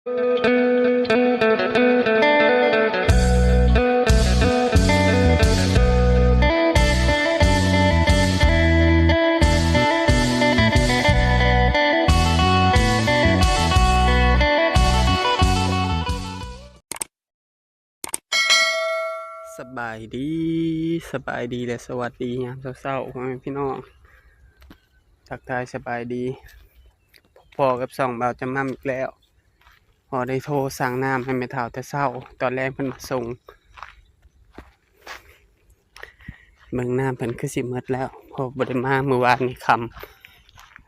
ສະບາຍດີ ສະບາຍດີ ແລະ ສະຫວັດດີຍາມເຊົ້າໆ ພໍ່ແມ່ພີ່ນ້ອງ ທັກທາຍສະບາຍດີ ພໍ້ກັບຊ່ອງບ່າວຈຳມ່ຳອີກແລ້ວ. ພໍ້ໄດ້ໂທສັ່ງນ້ຳໃຫ້ແມ່ເຖົ້າແຕ່ເຊົ້າ ຕອນແລງເພິ່ນມາສົ່ງ. ເບິ່ງນ້ຳເພິ່ນຄືຊິໝົດແລ້ວ ເພາະບໍ່ໄດ້ມາມື້ວານນີ້ຄ່ຳ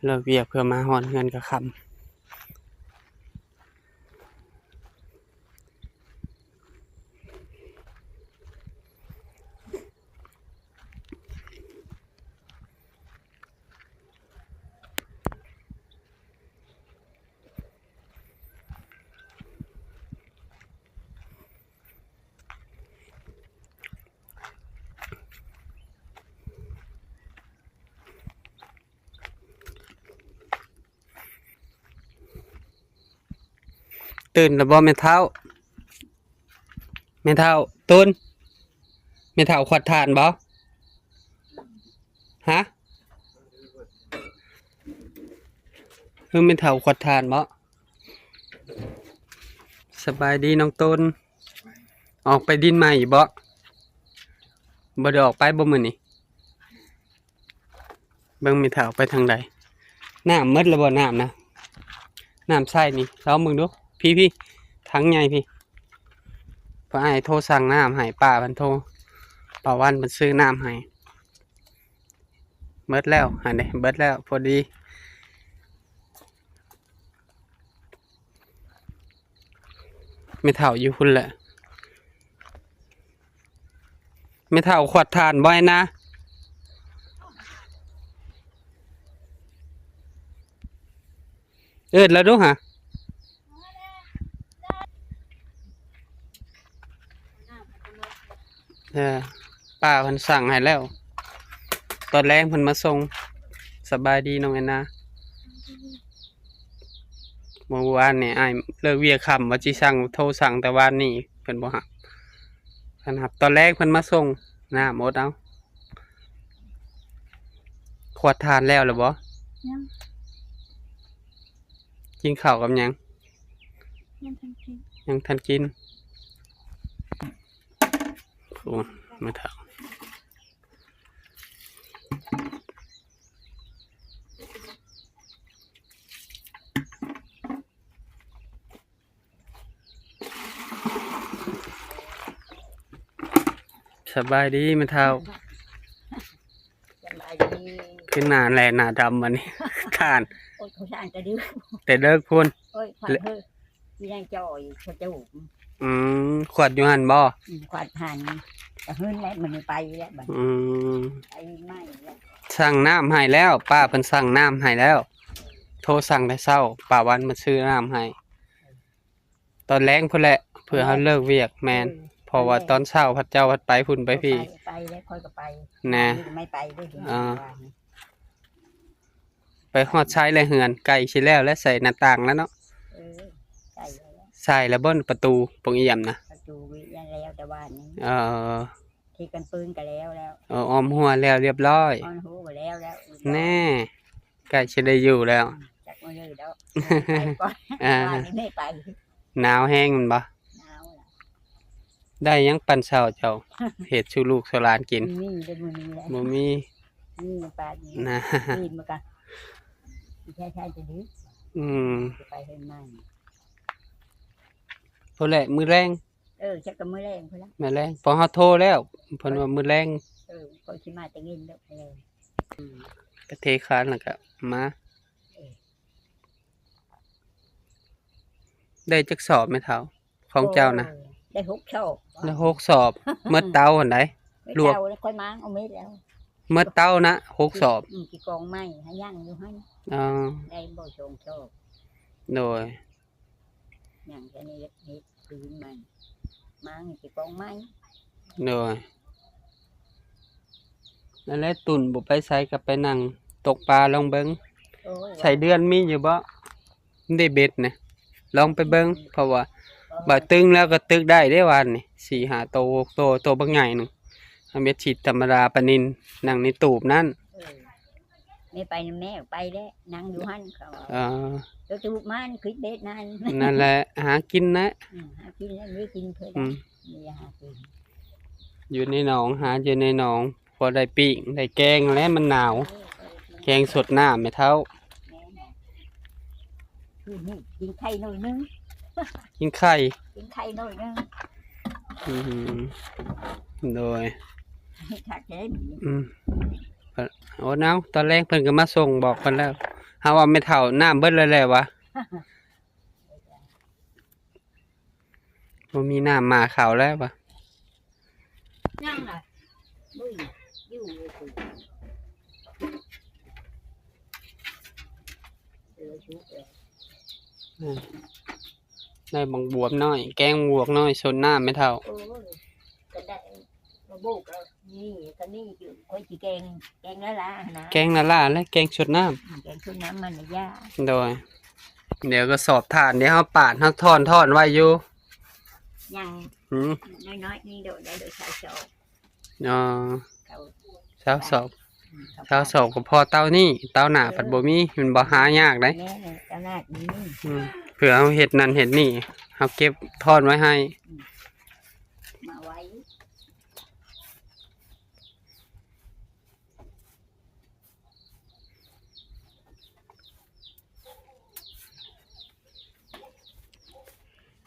ເລີກວຽກເພື່ອມາຮອດເຮືອນກໍຄ່ຳ. ຕື່ນແລ້ວບໍ່ແມ່ເຖົ້າ? ແມ່ເຖົ້າ ຕຸນ ແມ່ເຖົ້າຂວັດຖ່ານບໍ່? ຮະ? ຄືແມ່ເຖົ້າຂວັດຖ່ານບໍ່? ສະບາຍດີນ້ອງຕຸນ ອອກໄປດິນໃໝ່ຢູ່ບໍ່? ບໍ່ໄດ້ອອກໄປບໍ່ມື້ນີ້? ເບິ່ງແມ່ເຖົ້າໄປທາງໃດ? ນ້ຳໝົດແລ້ວບໍ່? ນ້ຳນະ ນ້ຳໃຊ້ນີ້ ລອງເບິ່ງດູ ພີ້ໆ ຖັງໃຫຍ່ພີ້. ພໍ່ອ້າຍໂທສັ່ງນ້ຳໃຫ້ ປ້າເພິ່ນໂທ ປ້າວັນເພິ່ນຊື້ນ້ຳໃຫ້. ໝົດແລ້ວ ຫັ້ນເດ້ ເບິດແລ້ວ ພໍດີ. ແມ່ເຖົ້າຢູ່ພຸ້ນແຫຼະ ແມ່ເຖົ້າຂວັດຖ່ານບໍ່ ແອນນາ? ເອີ້ນລາວດູຫາ. ເອີ ປ້າເພິ່ນສັ່ງໃຫ້ແລ້ວ ຕອນແລງເພິ່ນມາສົ່ງ. ສະບາຍດີນ້ອງແອນນາ. ເມື່ອວານນີ້ອ້າຍເລີກວຽກຄ່ຳ ວ່າຊິສັ່ງ ໂທສັ່ງແຕ່ວານນີ້ ເພິ່ນບໍ່ຮັບ ຄັນຮັບຕອນແລງເພິ່ນມາສົ່ງ. ນ້ຳອົດເອົາ. ຂວັດຖ່ານແລ້ວລະບໍ່? ຍັງ. ກິນເຂົ້າກັບຫຍັງ? ຍັງທັນກິນ ຍັງທັນກິນ. ໂອ້ ແມ່ເຖົ້າ. ສະບາຍດີແມ່ເຖົ້າ. ສະບາຍດີ. ຄືໜ້າແຫຼະໜ້າດຳບັດນີ້ ທ່ານ. ໂອ້ຍ ເຂົາສ້າງແຕ່ດຶກ ແຕ່ເດິກພຸ້ນ. ໂອ້ຍ ຂວັດເຮີ້ຍ ມີແຮງຈ່ອຍເຂົາເຈົ້າ. ອືມ ຂວັດຢູ່ຫັ້ນບໍ່? ອືມ ຂວັດຫັ້ນ ກະເຮືອນແລ້ວ ມື້ນີ້ໄປແລ້ວບັດ. ອືມ ໄປໃໝ່ແລ້ວ. ສັ່ງນ້ຳໃຫ້ແລ້ວ ປ້າເພິ່ນສັ່ງນ້ຳໃຫ້ແລ້ວ ໂທສັ່ງແຕ່ເຊົ້າ ປ້າວັນມາຊື້ນ້ຳໃຫ້. ຕອນແລງພຸ້ນແຫຼະ ເພື່ອເຮົາເລີກວຽກ. ແມ່ນ. ເອີ ເພາະວ່າຕອນເຊົ້າພັດເຈົ້າພັດໄປພຸ້ນໄປພີ້. ຂ້ອຍໄປ ຂ້ອຍກໍໄປນະ. ໄປເລີຍ ເອີ ໄປຮອດຊາຍແລະເຮືອນ ໃກ້ຊິແລ້ວແລະ ໃສ່ໜ້າຕ່າງແລ້ວເນາະ. ເອີ ໃສ່ແລ້ວ ໃສ່ແລ້ວບໍ່ ປະຕູປ່ອງອຽມນະ? ປະຕູວຽກແລ້ວແຕ່ວານນີ້. ເອີ ທີ່ກັນປືນກໍແລ້ວແລ້ວ. ເອີ ອ້ອມຮົ້ວແລ້ວລຽບລ້ອຍ. ອ້ອມຮົ້ວກໍແລ້ວແລ້ວ. ແນ່ ໃກ້ຊິໄດ້ຢູ່ແລ້ວ. ອືມ ຈັກມື້ດອກ ໄປກ່ອນ. ອ່າ ວ່ານີ້ໄປ ໜາວແຮງແມ່ນບໍ່? ໜາວລະ. ໄດ້ຫຍັງປັນເຊົ້າເຈົ້າ ເຮັດສູ່ລູກສູ່ຫຼານກິນ? ມີແຕ່ມື້ນີ້ແຫຼະ ບໍ່ມີ. ມີປານນີ້ນະ ອື່ນມາກະ ແທ້ໆ ຈະດີ. ອືມ ໄປເຮັດໃໝ່ ພຸ້ນແຫຼະ ມື້ແລງ. ເອີ ຈັກກະມື້ແລງພຸ້ນລະ ມື້ແລງ. ພໍເຮົາໂທແລ້ວ ເພິ່ນວ່າມື້ແລງ. ເອີ ຂ້ອຍຊິມາແຕ່ເວັນດອກ ມື້ແລງ. ອືມ ກະເທຄານແລ້ວກະມາ. ເອີ ໄດ້ຈັກສອບແມ່ເຖົ້າ ຂອງເຈົ້ານະ? ໂອ້ຍ ໄດ້ຫົກສອບ. ໄດ້ຫົກສອບ ໝົດເຕົາຫັ້ນໃດ໋. ລວກ ເຕົາແລ້ວ ຂ້ອຍມ້າງເອົາເມັດແລ້ວ. ໝົດເຕົານະ ຫົກສອບ. ອືມ ຊິກອງໃໝ່ ຫາຍັງຢູ່ຫັ້ນ. ອໍ ໄດ້ບໍ່ສອງສອບ. ໂດຍ. ຍັງແຕ່ນີ້ເຮັດຄືນໃໝ່ ມ້າງຊິກອງໃໝ່. ໂດຍ. ນັ້ນແຫຼະ ຕຸນບໍ່ໄປໃສກໍໄປນັ່ງຕົກປາລອງເບິ່ງ. ໂອ້ຍ ໄສ້ເດືອນມີຢູ່ບໍ່? ມັນໄດ້ເບັດນະ. ລອງໄປເບິ່ງ ເພາະວ່າບາດຕຶງແລ້ວກໍຕຶກໄດ້ເດ້ວານນີ້ ສີ່ຫ້າໂຕ ຫົກໂຕ ໂຕບັກໃຫຍ່ໜຶ່ງ ເອົາເມັດສີທຳມະດາປານິນ ນັ່ງໃນຕູບນັ້ນ. ເອີ ແມ່ໄປນຳແມ່ໄປແລ້ວ ນັ່ງຢູ່ຫັ້ນເຂົາວ່າ ເອີ ໂຕຕູບມັນຄິດເບັດນັ້ນ ນັ້ນແຫຼະ ຫາກິນນະ ອືມ ຫາກິນແລ້ວ ມີກິນເພິ່ນ ອືມ ມີຫາກິນ ຢູ່ໃນໜອງ ຫາຢູ່ໃນໜອງ ພໍໄດ້ປີ້ງໄດ້ແກງແຫຼະ ມັນໜາວ ແກງສົດນ້ຳແມ່ເຖົ້າ ແມ່ນ ຄືນີ້ກິນໄຂ່ໜ້ອຍໜຶ່ງ ກິນໄຂ່ ກິນໄຂ່ໜ້ອຍໜຶ່ງ ອືມ ໂດຍ ຄັກແທ້ ອືມ ໂອ້ ເອົາ ຕອນແລງເພິ່ນກໍມາສົ່ງ ບອກເພິ່ນແລ້ວ ເຮົາວ່າແມ່ເຖົ້ານ້ຳເບິດແລ້ວແຫຼະວະ. ບໍ່ມີນ້ຳ ໝາເຂົ້າແລ້ວວະ ຍັງລະ ເບິ່ງຢູ່ ເອີ ເອີ ໄດ້ບັກບວບນ້ອຍ ແກງບວກນ້ອຍ ສົດນ້ຳແມ່ເຖົ້າ ໂອ້ຍ ກໍໄດ້ ມາໂບກເອົາ ນີ້ກໍນີ້ຢູ່ ຂ້ອຍຊິແກງ ແກງລະລາຫັ້ນນະ ແກງລະລາ ແລະ ແກງສົດນ້ຳ ອືມ ແກງສົດນ້ຳມັນລະຢາ ໂດຍ ດຽວກໍສອບຖ່ານ ດຽວເຮົາປາດ ເຮົາທ້ອນ ທ້ອນໄວ້ຢູ່ ຍັງ ຫືມ ນ້ອຍໆ ນີ້ໂດດໄດ້ໂດດຊາວສອງ ອໍ ຊາວສອງ ອືມ ຊາວສອງກໍພໍເຕົານີ້ ເຕົາໜ້າ ເອີ ພັດບໍ່ມີ ມັນບໍ່ຫາຍາກເດ້ ແມ່ນແຫຼະ ເຕົາໜ້າມີ ອືມ ເພື່ອເຮົາເຮັດນັ້ນເຮັດນີ້ ເຮົາເກັບທ້ອນໄວ້ໃຫ້ ອືມ ມາໄວ້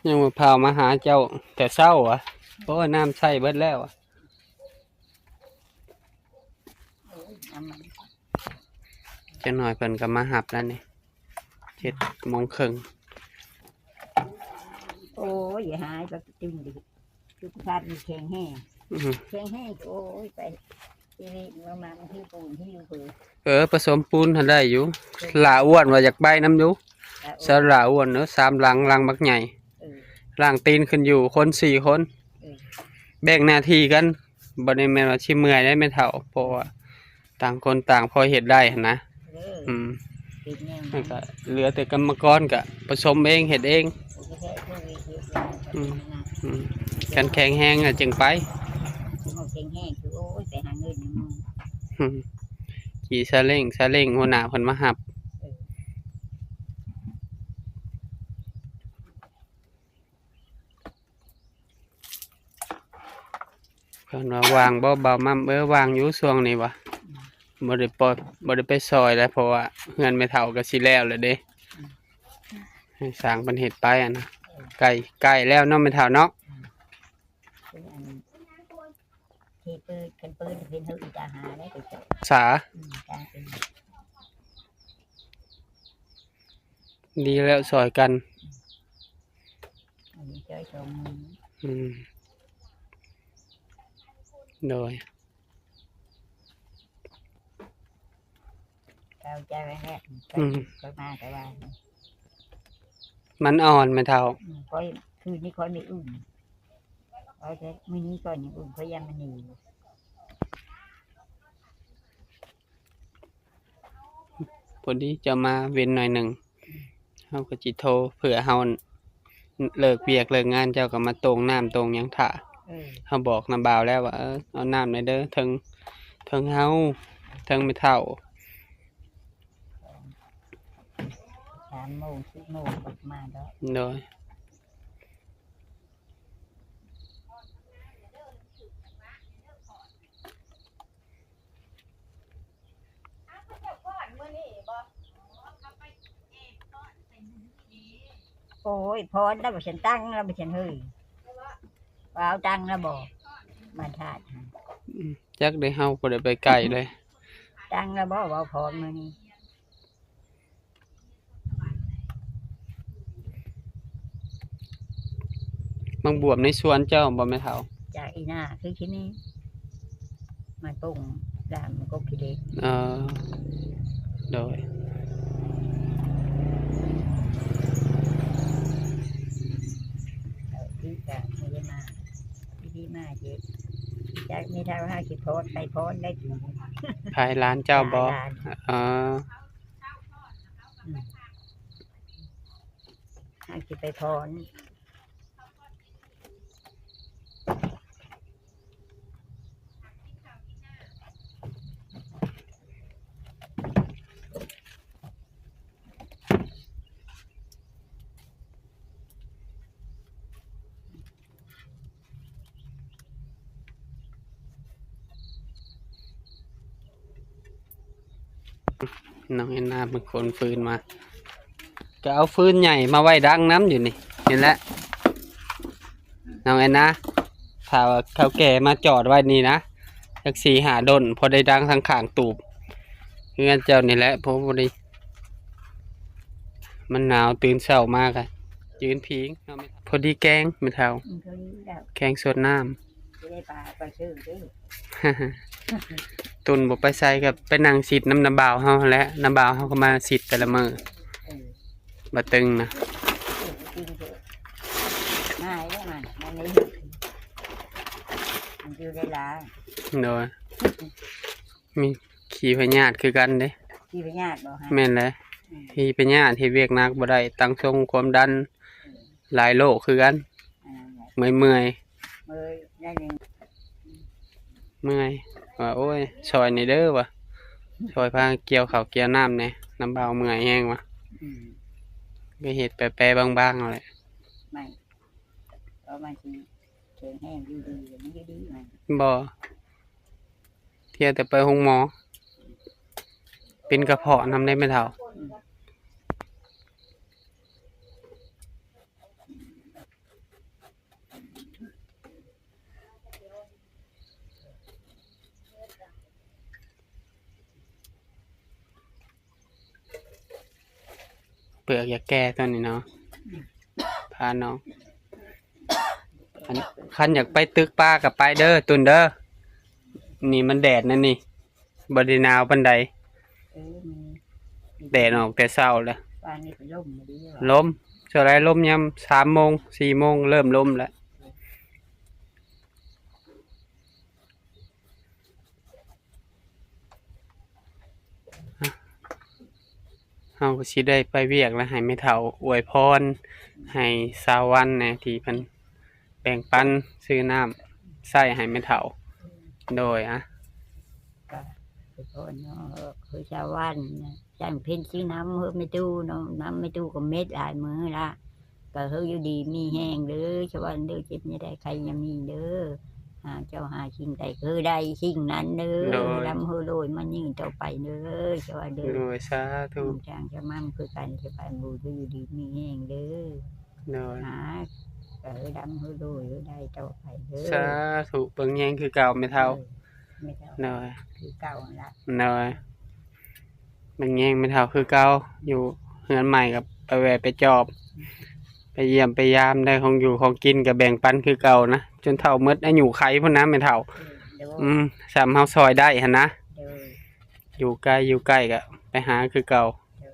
ຍັງວ່າພາມາຫາເຈົ້າແຕ່ເຊົ້າຫວາ ໂອ້ຍ ນ້ຳໃຊ້ເບິດແລ້ວຫວາ ຈັກໜ້ອຍເພິ່ນກໍມາຮັບແລ້ວນີ້ ເຈັດໂມງເຄິ່ງ ໂອ້ຍ ຢ່າຫາຍ ປະຕິຕິງດີ ສຸຂະພາບມີແຂງແຮງ ອືຮຶ ແຂງແຮງ ໂອ້ຍ ໄປ ຊີວິດເມືອມາ ບາງທີປູນທີ່ຢູ່ເພີ ເອີ ປະສົມປູນຫັ້ນໄດ້ຢູ່ ເອີ ຫຼ້າອ້ວນວ່າຢາກໄປນຳຢູ່ ຫຼ້າອ້ວນ ສາວຫຼ້າອ້ວນເນາະ ສາມຫຼັງ ຫຼັງບັກໃຫຍ່ ເອີ ລ້າງຕີນຂຶ້ນຢູ່ ຄົນສີ່ຄົນ ເອີ ແບ່ງໜ້າທີ່ກັນ ບໍ່ໄດ້ແມ່ນວ່າຊິເມື່ອຍເດ້ແມ່ເຖົ້າ ເພາະວ່າຕ່າງຄົນຕ່າງພໍເຮັດໄດ້ຫັ້ນນະ ເອີ ອືມ ເຮັດແນວນັ້ນ ມັນກໍເຫຼືອແຕ່ກຳມະກອນ ກໍປະສົມເອງ ເຮັດເອງ ເຮັດເອງ ອືມ ອືມ ຄັນແຂງແຮງອະຈຶ່ງໄປ ເຮົາແຂງແຮງຄື ໂອ້ຍ ໄປຫາເງິນນຳໝູ່ ອືມ ຂີ່ຊາເລ້ງ ຊາເລ້ງຫົວໜ້າເພິ່ນມາຮັບ ເອີ. ເພິ່ນວ່າວ່າງບໍ່ ບ່າວໝ່ຳ? ເອີ ວ່າງຢູ່ຊ່ວງນີ້ຫວາ ອືມ ບໍ່ໄດ້ປອຍ ບໍ່ໄດ້ໄປຊ່ອຍແລ້ວ ເພາະວ່າເຮືອນແມ່ເຖົ້າກໍຊິແລ້ວແລ້ວເດ້ ອືມ ໃຫ້ຊ່າງເພິ່ນເຮັດໄປຫັ້ນນະ ເອີ ໃກ້ ໃກ້ແລ້ວເນາະແມ່ເຖົ້າເນາະ ອືມ ເປັນອັນ ທີ່ເປີດ ຄັນເປີດເປັນເຮືອນຕາຫາໄດ້ໄປເຈົ້າ ສາ ອືມ ກາງເປັນ ດີແລ້ວຊ່ອຍກັນ ອັນນີ້ຊ່ອຍສອງມື ອືມ ໂດຍ ເຈົ້າ ເຈົ້າແລ້ວ ອືມ ຂ້ອຍມາແຕ່ວ່າ ມັນອ່ອນແມ່ເຖົ້າ ອືມ ຂ້ອຍ ຄືນນີ້ຂ້ອຍມີອຸ່ນ ຂ້ອຍ ມື້ນີ້ຂ້ອຍຍັງອຸ່ນ ຂ້ອຍຢ້ານມັນໜີ ພໍດີເຈົ້າມາເວັ້ນໜ້ອຍໜຶ່ງ ເຮົາກໍຊິໂທ ເພື່ອເຮົາເລີກວຽກເລີກງານ ເຈົ້າກໍມາໂຕ່ງນ້ຳໂຕ່ງຫຍັງຖ້າ ເອີ ເຮົາບອກນຳບ່າວແລ້ວວ່າ ເອີ ເອົານ້ຳແດ່ເດີ ເທິງ ເທິງເຮົາ ເທິງແມ່ເຖົ້າ ສາມໂມງ ສີ່ໂມງກໍມາແລ້ວ ໂດຍ. ໂອ້ຍ ພອນແລ້ວບໍ່ ສັນຕັ້ງແລ້ວບໍ່ ສັນເຮີ້ຍ ວ່າເອົາຕັ້ງແລ້ວບໍ່ ບ້ານທາດ ອືມ ຈັກໄດ້ ເຮົາບໍ່ໄດ້ໄປໃກ້ເລີຍ ຕັ້ງແລ້ວບໍ່ ເວົ້າພອນມື້ນີ້. ໝາກບວບໃນສວນເຈົ້າບໍ່ແມ່ເຖົ້າ? ຈາກອີ່ໜ້າຄືຂີ້ໝີ່ ມັນປົ່ງດຳ ມັນກົກຂີ້ເດັກ ເອີ ໂດຍ ເອີ ທີ່ກະບໍ່ໄດ້ມາ ທີ່ມາເຈັດ ຈາກແມ່ເຖົ້າຫາຊິພອນ ໄປພອນໄດ້ ໃຜ ຫຼານເຈົ້າບໍ່? ຫຼານ ເອີ. ອືມ ເ ຫາຊິໄປຖອນ. ນ້ອງແອນນາເພິ່ນຂົນຟືນມາ ກໍເອົາຟືນໃຫຍ່ມາໄວ້ດັງນຳຢູ່ນີ້ ນີ້ແຫຼະ ນ້ອງແອນນາ ຖ້າວ່າເຖົ້າແກ່ມາຈອດໄວ້ນີ້ນະ ຈັກສີ່ຫ້າດົນ ພໍໄດ້ດັງທັງຂ້າງຕູບ ເຮືອນເຈົ້ານີ້ແຫຼະ ພໍ ພໍດີ ມັນໜາວ ຕື່ນເຊົ້າມາກະຈືນຜິງເນາະ ພໍດີແກງແມ່ເຖົ້າ ອືມ ພໍດີແລ້ວ ແກງສົດນ້ຳ ຊິໄດ້ປາໄປຊື້ເດ້ ຕຸນບໍ່ໄປໃສ ກໍໄປນັ່ງຊິດນຳນ້າບ່າວເຮົາຫັ້ນແຫຼະ ນ້າບ່າວເຮົາກໍມາຊິດແຕ່ລະມື້ ເອີ ບໍ່ຕຶງນະ ເອີ ກິນເຖາະ ງ່າຍເດ້ມັນ ມັນໄດ້ ມັນຢູ່ໄດ້ຫຼາຍ ໂດຍ ມີຂີ້ພະຍາດຄືກັນເດ້ ຂີ້ພະຍາດບໍ່? ແມ່ນແຫຼະ ອືມ ຂີ້ພະຍາດ ເຮັດວຽກໜັກບໍ່ໄດ້ ຕັ້ງຊົງຄວາມດັນ ອືມ ຫຼາຍໂລກຄືກັນ ອັນນັ້ນແຫຼະ ເມື່ອຍໆ ເມື່ອຍ ໄດ້ແນວ ເມື່ອຍ ວ່າ ໂອ້ຍ ຊ່ອຍແດ່ເດີ ວ່າ ຊ່ອຍພາກ່ຽວເຂົ້າກ່ຽວນ້ຳແດ່ ນ້ຳບ່າວເມື່ອຍແຮງ ວ່າ ອືມ ໄປເຮັດແປໆບາງໆ ເອົາແຫຼະ ໄມ່ ກໍມັນຊິແຂງແຮງ ຢູ່ດີ ຢູ່ດີມັນ ບໍ່ ທ່ຽວແຕ່ໄປໂຮງໝໍ ເປັນກະເພາະນຳເດ້ແມ່ເຖົ້າ ອືມ ເປືອກຢາກແກ່ຕົວນີ້ເນາະ ພານ້ອງ ຄັນ ຄັນຢາກໄປຕຶກປາກໍໄປເດີ ຕຸນເດີ ນີ້ມັນແດດນະນີ້ ບໍ່ໄດ້ໜາວປານໃດ ເອີ ມັນ ແດດອອກແຕ່ເຊົ້າແລ້ວ ວານນີ້ກໍລົມດີວ່າ ລົມ ສ່ວນຫຼາຍລົມຍາມສາມໂມງ ສີ່ໂມງ ເລີ່ມລົມແລ້ວ. ເຮົາກໍຊິໄດ້ໄປວຽກແລ້ວ ໃຫ້ແມ່ເຖົ້າອວຍພອນໃຫ້ສາວວັນແດ່ ທີ່ເພິ່ນແບ່ງປັນຊື້ນ້ຳໃຊ້ໃຫ້ແມ່ເຖົ້າ ໂດຍ ອະ ກໍອວຍພອນເນາະ ຄືສາວວັນນະ ຈັນເພັນຊື້ນ້ຳເຮີແມ່ຕູ້ເນາະ ນ້ຳແມ່ຕູ້ກໍເມັດຫຼາຍມື້ລະ ກໍເຮີຢູ່ດີມີແຮງເດີ ສະຫວັນເດີ ເຈັບຢ່າໄດ້ໄຂ້ຢ່າມີເດີ ຫາເຈົ້າຫາສິ່ງໃດກໍເຮີໄດ້ສິ່ງນັ້ນເດີ ໂດຍ ລ່ຳເຮີໂລຍມາຍືນຕໍ່ໄປເດີ ສະຫວັນເດີ ໂດຍ ສາທຸ ທາງຈະໝ່ຳຄືກັນ ສະບາຍບູ ເດີ ຢູ່ດີມີແຮງເດີ ໂດຍ ຫາກໍເຮີລ່ຳເຮີໂລຍເຮີໄດ້ຕໍ່ໄປເດີ ສາທຸ ເບິ່ງແຍງຄືເກົ່າແມ່ເຖົ້າ ໂດຍ ແມ່ເຖົ້າ ໂດຍ ຄືເກົ່າຫັ້ນລະ ໂດຍ ເບິ່ງແຍງແມ່ເຖົ້າຄືເກົ່າ ຢູ່ເຮືອນໃໝ່ກໍໄປແວ່ໄປຈອບ ໄປຢ້ຽມໄປຢາມ ໄດ້ຂອງຢູ່ຂອງກິນກໍແບ່ງປັນຄືເກົ່ານະ ຈົນເຖົ້າໝົດອາຍຸໄຂພຸ້ນນະແມ່ເຖົ້າ ໂດຍ ອືມ ສ່ຳເຮົາຊ່ອຍໄດ້ຫັ້ນນະ ໂດຍ ຢູ່ໄກຢູ່ໃກ້ກໍໄປຫາຄືເກົ່າ ໂດຍ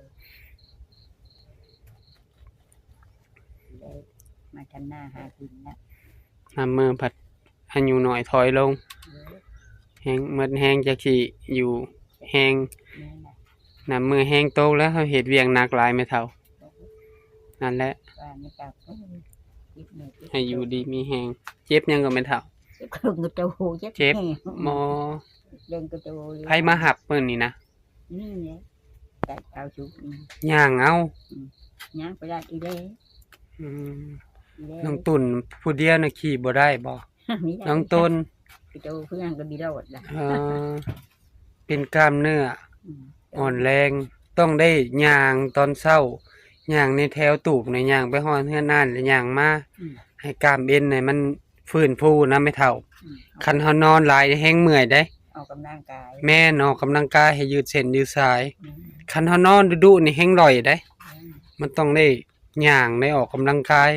ໄດ້ມາທຳນາຫາກິນລະ ນຳມື້ພັດ ອາຍຸນ້ອຍຖອຍລົງ ເອີ ແຮງ ໝົດແຮງຈັກຊິຢູ່ແຮງ ແມ່ນລະ ນຳມື້ແຮງໂຕແລ້ວ ເຮົາເຮັດວຽກໜັກຫຼາຍແມ່ເຖົ້າ ເອີ ນັ້ນແຫຼະ ວ່າແມ່ເຖົ້າ ເອີ ເຈັບແມ່ເຈັບ ໃຫ້ຢູ່ດີມີແຮງ ເຈັບຫຍັງກໍແມ່ເຖົ້າ ເຈັບເຄິ່ງກະໂຕ ເຈັບ ເຈັບ ແຮງ ໝໍ ເຄິ່ງກະໂຕ ໃຜມາຮັບມື້ນີ້ນະ? ນີ້ແຫຼະ ໄກ່ເອົາສຸກນີ້ ຍ່າງເອົາ ອືມ ຍ່າງໄປລາດອີແລ ອືມ ອີແລ ນ້ອງຕຸນຜູ້ດຽວນະຂີ່ບໍ່ໄດ້ບໍ່? ມີໄດ້ ນ້ອງຕຸນ ໄປໂຕເພື່ອນກໍບໍ່ລອດລະ ເອີ ເປັນກ້າມເນື້ອ ອືມ ອ່ອນແຮງ ຕ້ອງໄດ້ຍ່າງຕອນເຊົ້າ ຍ່າງໃນແຖວຕູບນະ ຍ່າງໄປຮອດເຮືອນນັ້ນ ແລ້ວຍ່າງມາ ອືມ ໃຫ້ກ້າມເອັນໃຫ້ມັນ ຟື້ນຟູນະແມ່ເຖົ້າ ອືມ ຄັນເຮົານອນຫຼາຍແຮງເມື່ອຍເດ້ ອອກກຳລັງກາຍ ແມ່ນ ອອກກຳລັງກາຍໃຫ້ຢືດເສັ້ນຢືດສາຍ ອືມ ຄັນເຮົານອນດຸໆນີ້ແຮງລ່ອຍເດ້ ອືມ ມັນຕ້ອງໄດ້ຍ່າງ ໄດ້ອອກກຳລັງກາຍ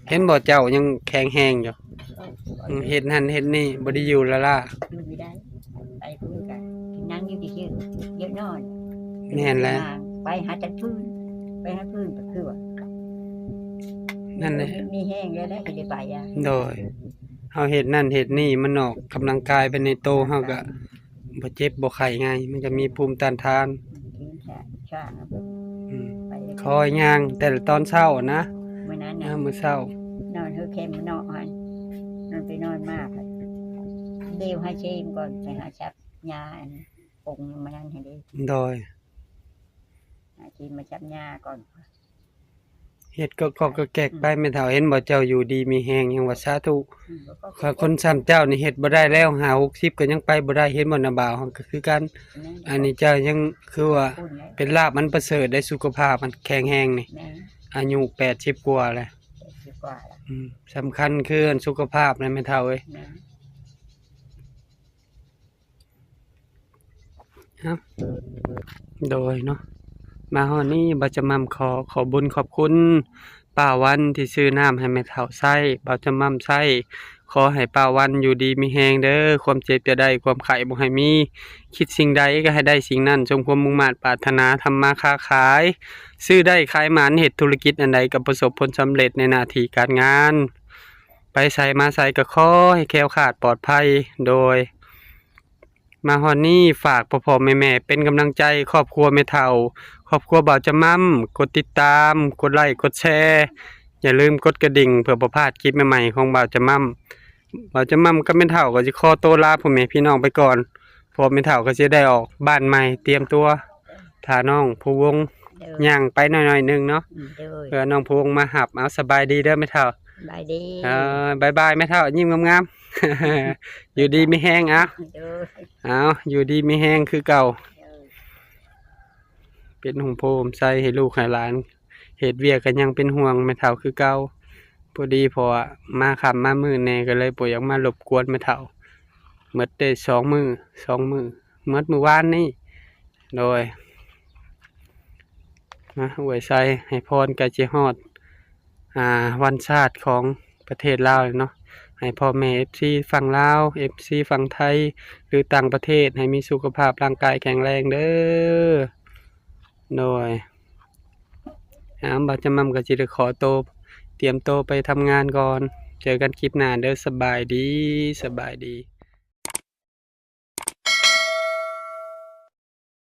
ເຫັນບໍ່ ເຈົ້າຍັງແຂງແຮງຢູ່ ເອີ ອືມ ເຮັດຫັ້ນເຮັດນີ້ ບໍ່ໄດ້ຢູ່ລ້າໆ ຢູ່ບໍ່ໄດ້ ໄປພຸ້ນກະນັ່ງຢູ່ຊື່ໆ ດຽວນອນ ແມ່ນແຫຼະ ໄປຫາຈັດຟືນ ໄປຫາຟືນກໍຄືວ່າ ນັ້ນແຫຼະ ມີແຮງແລ້ວ ແລ້ວຊິໄດ້ໄປອະ ໂດຍ ເຮົາເຮັດນັ້ນເຮັດນີ້ ມັນອອກກຳລັງກາຍໄປໃນໂຕເຮົາກໍບໍ່ເຈັບບໍ່ໄຂ້ງ່າຍ ມັນກໍມີພູມຕ້ານທານ ອືມ ຄ່ອຍຍ່າງແຕ່ລະຕອນເຊົ້ານະ ຍາມມື້ເຊົ້າ ນອນເຮີແຄມເນາະຫັ້ນ ນອນໄປນອນມາ ເດວຫາເຊມກ່ອນ ໄປຫາສັບຫຍ້າອັນປົງມັນນັ້ນຫັ້ນເດ້ ໂດຍ ຫາເຊມມາສັບຫຍ້າກ່ອນ ເຮັດກໍ ກໍ ກໍແກກໄປ ອືມ ແມ່ເຖົ້າ ເຫັນບໍ່ ເຈົ້າຢູ່ດີມີແຮງ ຍັງວ່າສາທຸ ອືມ ຂ້ອຍຄົນຊ່ຳເຈົ້ານີ້ເຮັດບໍ່ໄດ້ແລ້ວ ຫ້າຫົກສິບກໍຍັງໄປບໍ່ໄດ້ ເຫັນບໍ່ ນ້າບ່າວ ເຮົາກໍຄືກັນ ແມ່ນ ອັນນີ້ເຈົ້າຍັງຄືວ່າ ເປັນລາບອັນປະເສີດໄດ້ ສຸຂະພາບມັນແຂງແຮງນີ້ ແມ່ນ ອາຍຸແປດສິບກວ່າແລ້ວ ແປດສິບກວ່າແລ້ວ ອືມ ສຳຄັນຄືອັນສຸຂະພາບນະແມ່ເຖົ້າເອີຍ ແມ່ນ ເນາະ ໂດຍເນາະ ມາຮອດນີ້ບ່າວຈຳມ່ຳຂໍ ຂໍບຸນຂອບຄຸນປ້າວັນທີ່ຊື້ນ້ຳໃຫ້ແມ່ເຖົ້າໃຊ້ ບ່າວຈຳມ່ຳໃຊ້ ຂໍໃຫ້ປ້າວັນຢູ່ດີມີແຮງເດີ ຄວາມເຈັບຢ່າໄດ້ ຄວາມໄຂ້ບໍ່ໃຫ້ມີ ຄິດສິ່ງໃດກໍໃຫ້ໄດ້ສິ່ງນັ້ນ ສົມຄວາມມຸ່ງມາດປາດຖະໜາ ທຳມາຄ້າຂາຍ ຊື້ໄດ້ຂາຍໝານ ເຮັດທຸລະກິດອັນໃດກໍປະສົບຜົນສຳເລັດໃນໜ້າທີ່ການງານ ໄປໃສມາໃສກໍຂໍໃຫ້ແຄ້ວຄາດປອດໄພ ໂດຍ ມາຮອດນີ້ຝາກພໍ່ໆແມ່ໆເປັນກຳລັງໃຈຄອບຄົວແມ່ເຖົ້າ ຄອບຄົວບ່າວຈຳມ່ຳ ກົດຕິດຕາມ ກົດໄລ້ ກົດແຊ ຢ່າລືມກົດກະດິ່ງເພື່ອບໍ່ພາດຄລິບໃໝ່ໆຂອງບ່າວຈຳມ່ຳ ບ່າວຈຳມ່ຳກັບແມ່ເຖົ້າກໍຊິຂໍໂຕລາພໍ່ແມ່ພີ່ນ້ອງໄປກ່ອນ ເພາະແມ່ເຖົ້າກໍຊິໄດ້ອອກບ້ານໃໝ່ ຕຽມຕົວຖ້ານ້ອງພູວົງ ໂດຍ ຍ່າງໄປໜ້ອຍໆໜຶ່ງເນາະ ອືມ ໂດຍ ເພື່ອນ້ອງພູວົງມາຮັບ ເອົາ ສະບາຍດີເດີແມ່ເຖົ້າ ສະບາຍດີ ເອີ ບາຍບາຍແມ່ເຖົ້າ ຍິ້ມງາມໆ ຢູ່ດີມີແຮງ ເອົາ ໂດຍ ເອົາ ຢູ່ດີມີແຮງຄືເກົ່າ ໂດຍ ເປັນຮົ່ມໂພຮົ່ມໄຊໃຫ້ລູກໃຫ້ຫຼານ ເຮັດວຽກກໍຍັງເປັນຫ່ວງແມ່ເຖົ້າຄືເກົ່າ ພໍດີເພາະວ່າມາຄ່ຳມາມືດແດ່ ກໍເລີຍບໍ່ຢາກມາລົບກວນແມ່ເຖົ້າ ໝົດໄດ້ສອງມື້ ສອງມື້ ໝົດມື້ວານນີ້ ໂດຍ ນະ ອວຍໄຊໃຫ້ພອນໃກ້ຊິຮອດ ອ່າ ວັນຊາດຂອງປະເທດລາວເນາະ ໃຫ້ພໍ່ແມ່ເອັຟຊີຝັ່ງລາວ ເອັຟຊີຝັ່ງໄທ ຫຼືຕ່າງປະເທດ ໃຫ້ມີສຸຂະພາບຮ່າງກາຍແຂງແຮງເດີ ໂດຍ ອາ ບ່າວຈຳມ່ຳກໍຊິໄດ້ຂໍໂຕ ຕຽມໂຕໄປທຳງານກ່ອນ ເຈີກັນຄລິບໜ້າເດີ ສະບາຍດີ ສະບາຍດີ.